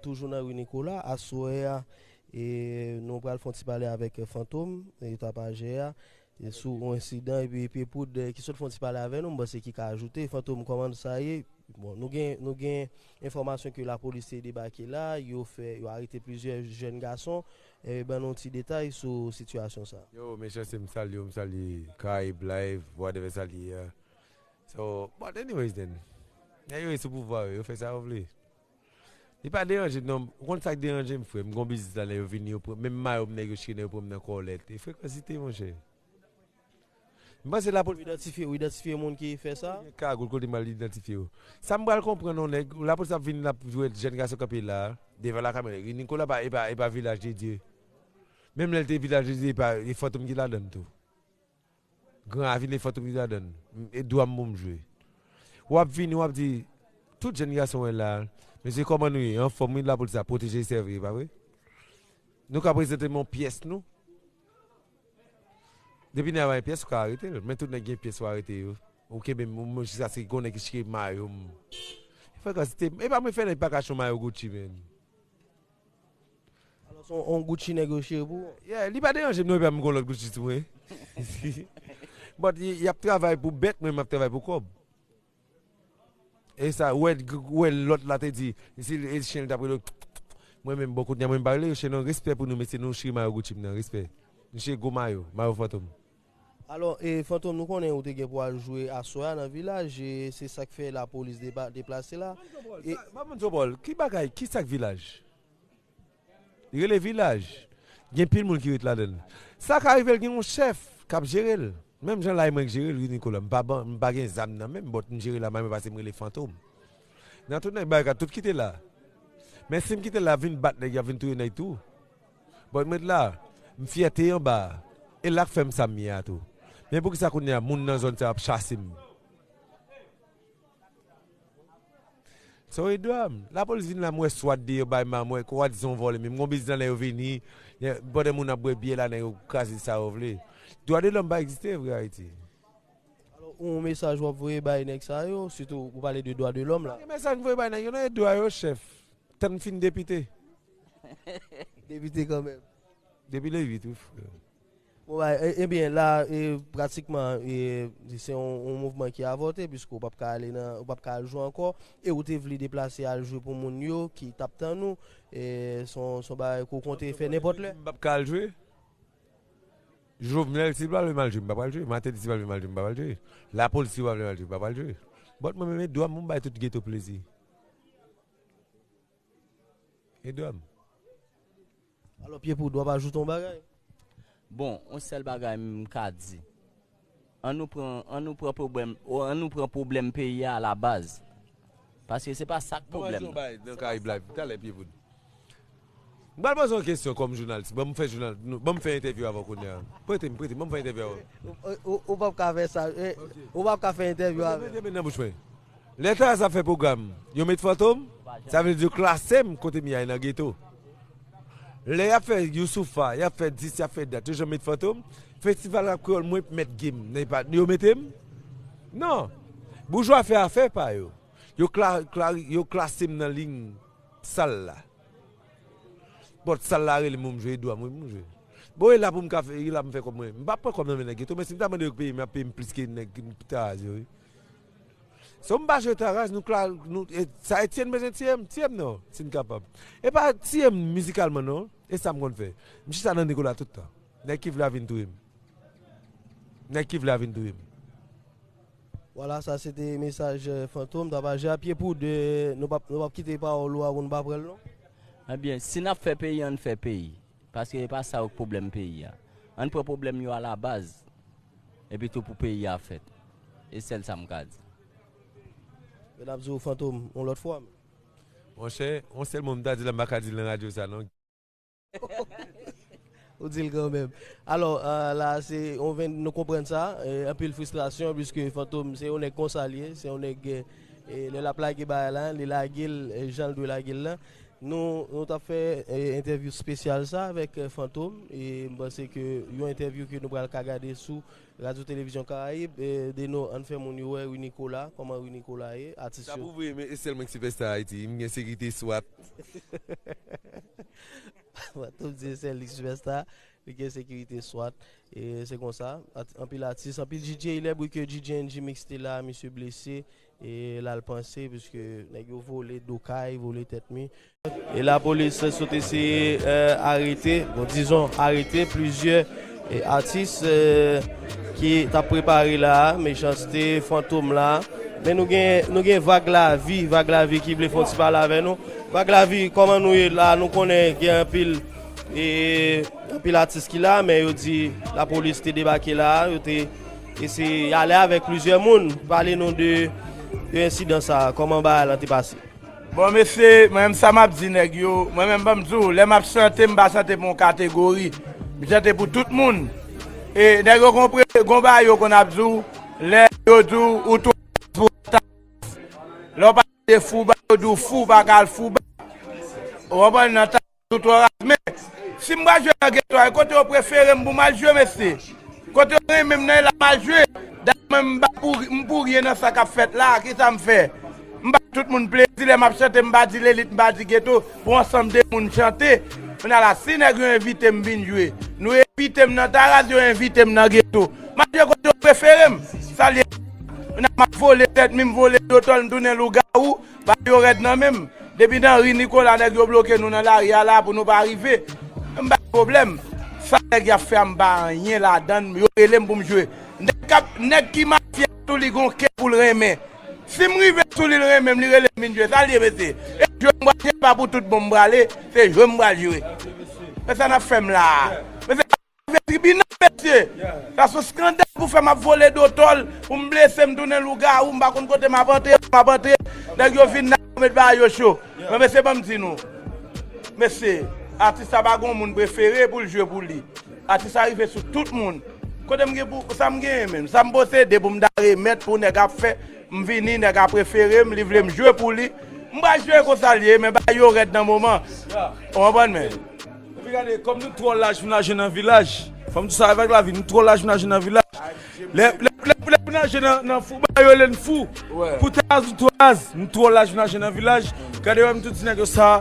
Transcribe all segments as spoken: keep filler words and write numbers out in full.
Toujou nan ri Nikola, aswè a, e nou pral fè yon ti pale avèk Fantom, e tapajè a, e sou yon ensidan, epi Pye Poud, e ki sot fè yon ti pale avè nou, m panse ki ka ajoute. Fantom, kòman sa ye? Bon, nou gen, nou gen enfòmasyon ke lapolis te debake la, yo fè, yo arete plizyè jèn gason. E ban nou ti detay sou sitiyasyon sa. Yo, mechanste, m salye w, m salye Karayib Live, whatever sa li ye a. So, but anyways then, nèg yo sou pouvwa yo, yo fè sa yo vle. Li pa deranje m non. Ou konn sa k deranje m, frè? M gon biznis la, lè yo vini, yo pran, menm mayo m nèg yo chire, yo pran m nan kòlèt. E frekansite, monchè. M panse lapolis idantifye, ou idantifye moun ki fè sa? Gen kagoul kote m al idantifye yo. Sa m pral konprann non, nèg, lapolis ap vin, l ap jwenn jèn gason kanpe la, devan lakamera. Nikola pa, e pa, e pa Vilaj de Dye. Menm lè l te Vilaj de Dye, e pa, e Fantom ki ladann tou. Gran Ravin, e Fantom ki ladann. E dwa m pou m jwe. W ap vini, w ap di, tout jèn gason wè la, mesye, kòman nou ye? Anfòm, wi, lapolis la pwoteje, sèvi, pa vre? Nou ka prezante m yon pyès nou. Depi nèg la gen pyès, ou ka arete l. Men tout nèg gen pyès, ou arete yo. Ou kenbe m, m, jiskaske gon nèg ki chire mayo m. Frekansite, e pa mwen fè nèg pa ka chon mayo Gucci, men. Alò, se yon, yon Gucci nèg yo chire pou ou? Yeah, li pa deranje m non, epi ap gon lòt Gucci sou mwen. But y, y ap travay pou bèt, mwen m ap travay pou kòb. E sa, wè, wè lòt la te di, si e chen l t ap rele, mwen menm, bon, kounye a mwen m pa rele yo chen non, respè pou nou, mesye, nou chire mayo Gucci m nan, respè. Nou chire gwo mayo, mayo Fantom. Alò, e, Fantom, nou konnen ou te gen pou al jwe aswè a nan Vilaj, e se sa k fè lapolis depa-, deplase la. E pa moun Topòl, ki bagay, ki sa k Vilaj? Li rele Vilaj. Gen pil moun ki ret ladan l. Sa ka rive l gen yon chèf k ap jere l. Menm jan la e mwen k jere l, wi, Nikola. M pa ban, m pa gen zam nan men m, but m jere la, mwen pase m rele Fantom. Nan tout nèg Barikat, tout ki te la. Men si m kite l la, vin bat nèg, y ap vin touye nèg tou. But mwen la, m fyète anba a. E la k fè m sa m ye a tou. Men poukisa kounye a, moun nan zòn sa ap chase m? So e dwa m. Lapolis vin la, m wè swat deyò bay ma, m wè kwa di se yon vòlè, men m gon biznis la, lè yo vini, pandan moun ap bwè byè la, nèg yo kraze sa yo vle. Dwa de lòm pa egziste vre Ayiti. Alò, yon mesaj w ap voye bay nèg sa yo, sitou ou pale de dwa de lòm la. Gen mesaj m voye bay nèg yo, nan e dwa yo, chèf. Tann fin depite. Depite kanmenm. Depi le uit, wi, frè. Bon, bay, e, ebyen, la, e, pratikman, e, se yon, yon mouvman ki avòte, piske w p ap ka ale nan, w p ap ka al jwe ankò, e ou te vle deplase al jwe pou moun yo ki t ap tann ou, e, se yon, se yon bagay ke w konte fè nenpòt lè. M p ap ka al jwe? Jovenel, si l pa vle m al jwe, m pa pral jwe. Martelly, si l pa vle m al jwe, m pa pral jwe. Lapolis, si yo pa vle m al jwe, m pa pral jwe. But mwen menm, e dwa m pou m bay tout geto plezi. E dwa m. Alò, Pye Poud, w ap ajoute yon bagay? Bon, yon sèl bagay m ka di. An nou pran, an nou pran pwoblèm, o, an nou pran pwoblèm peyi a alabaz. Paske se pa sa k pwoblèm nan. Nan Karayib Live, talè, Pye Poud. M pral poze yon kesyon kòm jounalis. Ban m fè jounal, nou, ban m fè entèvyou avè w kounye a. Prete m, prete m, ban m fè entèvyou avè w. Ou, ou, ou p ap ka fè sa, eh, ou p ap ka fè entèvyou avè m. Mete men nan bouch mwen. Lè Taraz ap fè pwogram, yo met Fantom, sa vle di yo klase m kote m ye a nan geto. Lè y ap fè Youssoupha, y ap fè dis, y ap fè dat, yo janm met Fantom. Festival rap kreyòl, mwen mèt game, nan pa, yo mete m? Non. Boujwa fè afè pa yo. Yo kla-, kla-, yo klase m nan liy sal la. But sal la rele m pou m jwe, e dwa m wi pou m jwe. Bon, e la pou m ka fè, e la pou m fè kòb mwen. M p ap pran kòb nan men nèg geto, men si m ta mande yo peye m, y ap peye m plis ke nèg Taraz yo, wi. So m pa jwe Taraz, nou kla-, nou, e, sa Etienne bezwen tiye m, tiye m non, si n kapab. E pa tiye m mizikalman non, e sa m konn fè. M chita nan Nikola tout tan. Nèg ki vle a vin touye m. Nèg ki vle a vin touye m. Vwala, sa se te mesaj, eh, Fantom, Tapaje a Pye Poud, eh, nou p ap, nou p ap kite pawòl ou a pou nou pa pran l non. Ebyen, si n ap fè peyi, ann fè peyi. Paske e pa sa yo k pwoblèm peyi a. Ann pran pwoblèm yo alabaz, epi tou pou peyi a fèt. E sèl sa m ka di. Men n ap di w Fantom yon lòt fwa. Monchè, yon sèl mo m ta di la, m pa ka di l nan radyo sa non. Ou di l kanmenm. Alò, eh, la, se, on ven, nou konprann sa, eh, anpil fristrasyon, piske Fantom, se yon nèg konsa li ye, se yon nèg, eh, lè l ap lage bagay la, li lage l, eh, jan l dwe lage l lan. Nou, nou t ap fè eh, entèvyou espesyal sa avèk eh, Fantom, e m panse ke yon entèvyou ke nou pral ka gade sou Radyo Televizyon Karayib, eh, de nou ann fè moun yo wè Rui Nicolas, kòman Rui Nicolas ye, atis yo. Sa pou vre, men e sèl mwen ki sipèsta Ayiti, m gen sekirite swat. Fantom di e sèl li sipèsta, li gen sekirite swat. E se konsa, at- anpil atis, anpil D J, lè bri ke D J N G Mix te la, misye blese, e l al panse, piske nèg yo vole do kay, vole tèt mi. E lapolis sot eseye eh, arete, bon, dizon, arete plizyè eh, atis eh, ki t ap prepare la a, Mechanste, Fantom la a. Men nou gen, nou gen Vag Lavi, Vag Lavi ki vle fè yon ti pale avè nou. Vag Lavi, kòman nou ye la? Nou konnen gen anpil, e, anpil atis ki la, men yo di lapolis te debake la, yo te eseye ale avèk plizyè moun. Pale nou de, de ensidan sa a, kòman bagay lan te pase? Bon, mesye, mwen menm sa m ap di nèg yo, mwen menm ban m di w, lè m ap chante, m pa chante pou yon kategori. M chante pou tout moun. E nèg yo gon pre- gon bagay yo konn ap di w, lè yo di w ou twò raz pou ta. Lè w pa de Fouba, yo di w fou, pa ka al Fouba. Ou konprann nan ta sou twò raz. Men, si m pral jwe nan geto a, e kote yo prefere m pou m al jwe, mesye. Kote yo renmen m nan, e la m al jwe. Dayè, mwen, m pa pou, m pou ryen nan sa k ap fèt la. Kisa m fè? M ba tout moun plezi, lè m ap chante, m pa di lelit, m pa di geto. Pou ansanm de moun chante. Kounye a la, si nèg yo envite m vin jwe, nou envite m nan ta raz, yo envite m nan geto. M al jwe kote yo prefere m. Sa l ye? Kounye a m ap vole tèt mi, m vole dotòl, m tounen lougawou. Bagay yo rèd nan men m. Depi nan ri Nikola, nèg yo bloke nou nan lari a la pou nou pa rive. M pa gen pwoblèm. Sa nèg y ap fè a, m pa anyen ladan l. Yo rele m pou m jwe. Nèg k ap, nèg ki mafya tou, li gon kè pou l renmen. Si m rive sou li, l renmen m, li rele m vin jwe. Sa l ye, mesye? E jwe m pral jwe, pa pou tout bon m prale. Se jwe m pral jwe. Men sa n ap fè m la a? Mesye, rive tribinal, mesye. Sa se yon eskandal pou fè m ap vole dotòl, pou m blese, m tounen lougawou, m pa konn kote m ap antre, m ap antre. Nèg yo vin nan, yo met bagay yo cho. Men mesye, ban m di nou. Mesye, atis sa pa gon moun prefere pou l jwe pou li. Atis sa rive sou tout moun. Kote m gen pou, sa m genyen menm, sa m posede pou m ta remèt pou nèg ap fè, m vini, nèg ap prefere m, li vle m jwe pou li. M pral jwe konsa l ye, men bagay yo rèd nan moman. Ou konprann, men? Epi gade, kòm nou twò laj pou n al jwe nan vilaj, fò m di sa avèk lavi, nou twò laj pou n al jwe nan vilaj. Lè, lè, lè, lè pou n al jwe nan, nan Fouba, yo rele n fou. Pou taz ou twò raz, nou twò laj pou n al jwe nan vilaj. Gade, wè, m tou di nèg yo sa,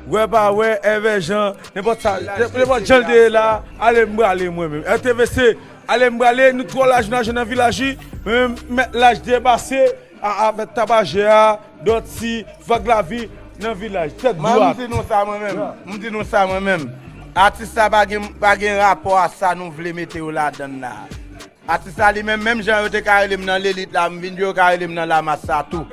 wè pa wè, èvè jan, nenpòt sa, nenpòt jan l te ye la, ale m prale mwen menm. R T V C, ale m prale, nou twò laj pou n al jwe nan vilaj, wi. Mwen menm, m mèt laj depase, a, avèk Tabajè a, Dòti, Vag Lavi, nan vilaj, tèt dwat. M di nou sa mwen menm. M di nou sa mwen menm. Atis sa pa gen, pa gen rapò a sa nou vle mete yo ladan l la. Atis la li menm, menm jan yo te ka rele m nan lelit la, m vin jwe, yo ka rele m nan lamas sa tou.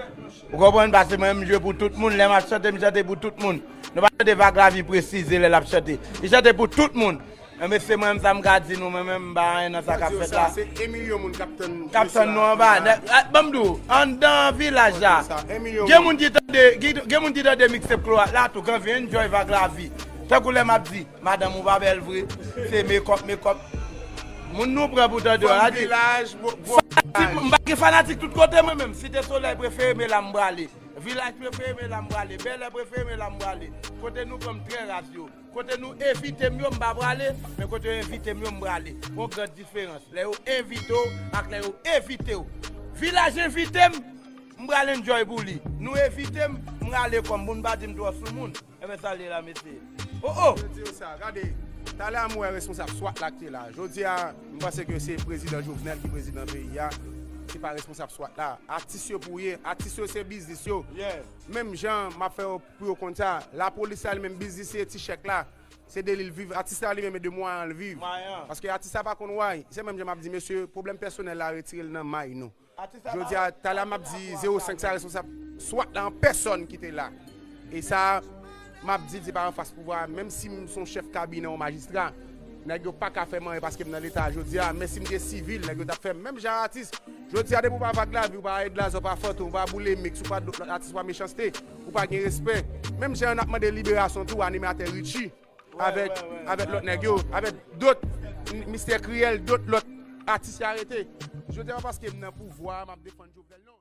Ou konprann? Paske mwen menm m jwe pou tout moun, lè m ap chante, m chante pou tout moun. Nou pa tande Vag Lavi presize lè l ap chante. Li chante pou tout moun. Men mesye, mwen menm sa m ka di nou, mwen menm m pa anyen nan sa k ap fèt la. Se en milyon moun k ap tann, k ap tann nou anba. Ban m di w, anndan vilaj la, gen moun ki tande, gen moun ki tande mixtape Kloak la tou, k anvi enjoy Vag Lavi. Tankou lè m ap di, madanm ou pa bèl vre, se mekòp, mekòp. Moun nou pran pou tande yo, a di, fanatik, m pa gen fanatik tout kote mwen menm. Site Solèy prefere m, e la m prale. Vilaj prefere m, e la m prale. Bèlè prefere m, e la m prale. Kote nou pran m trè raz yo. Kote nou envite m yo, m pa prale, men kote yo envite m yo, m prale. Gon gran diferans. Lè yo envite w ak lè yo evite w. Vilaj envite m, m pral enjoy pou li. Nou envite m, m rale kò m pou n pa di m twò soumoun. Enben, sa l ye la, mesye. O, o! Mwen di yo sa, gade, talè a m wè responsab swat la ki te la. Jodi a, m panse ke se prezidan Jovenel ki prezidan peyi a. Se pa responsab swat la. Atis yo pou ye, atis yo se biznis yo. Menm jan m ap fè yo pou yo konn sa, lapolis la li menm biznis li e ti chèk la. Se de li l viv. Atis la li menm e de mwayen an l viv. Paske atis la pa konn way. Se menm jan m ap di mesye, pwoblèm pèsonèl la retire l nan may nou. Jodi a, talè a m ap di zewo senk sa responsab swat la an pèsòn ki te la. E sa, m ap di l se pa anfas pouvwa a. Menm si m se yon chèf kabinè yon majistra, nèg yo pa ka fè m anyen paske m nan leta jodi a. Men si m te sivil, nèg yo t ap fè m menm jan atis. Jodi a, depi w pa Vag Lavi, w pa Edlazo, w pa Fantom, w pa Boule Mix, w pa lòt atis, w pa Mechanste, ou pa gen respè. Menm jan n ap mande liberasyon tou animatè Richie avèk, avèk lòt nèg yo, avèk dòt, Mistè Kriyèl, dòt lòt atis ki arete. Jodi a pa paske m nan pouvwa a m ap defann Jovenel, non.